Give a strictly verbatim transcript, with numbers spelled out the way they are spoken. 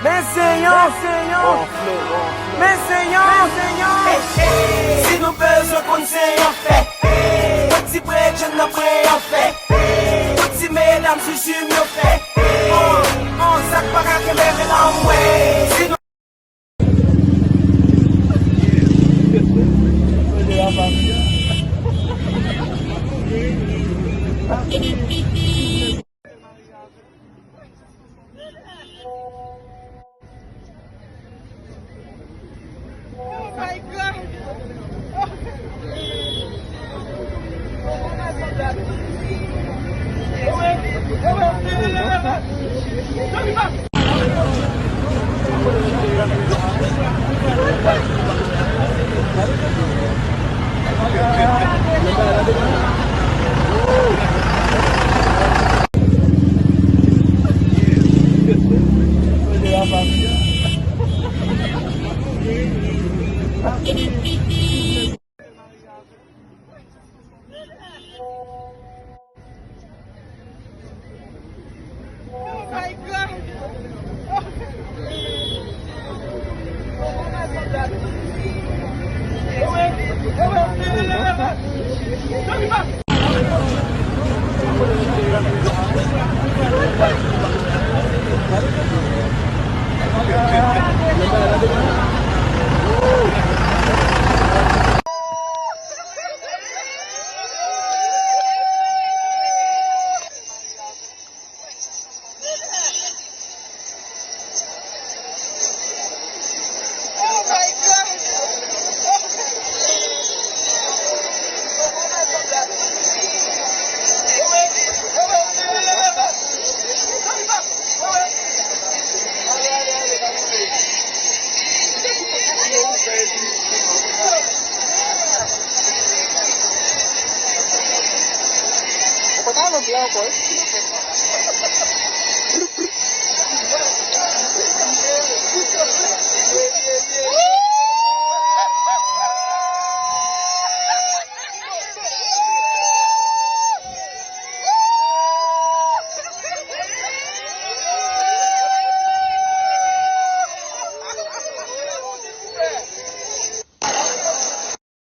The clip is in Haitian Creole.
Men se yon, men se yon, men se yon. Si nou bezwen konn se yon fè, pran ti bredjenn nan pran yon fè. Ti medam sou jim yo fè. On, on, sa k pa ka kenbe men anmwe. Si nou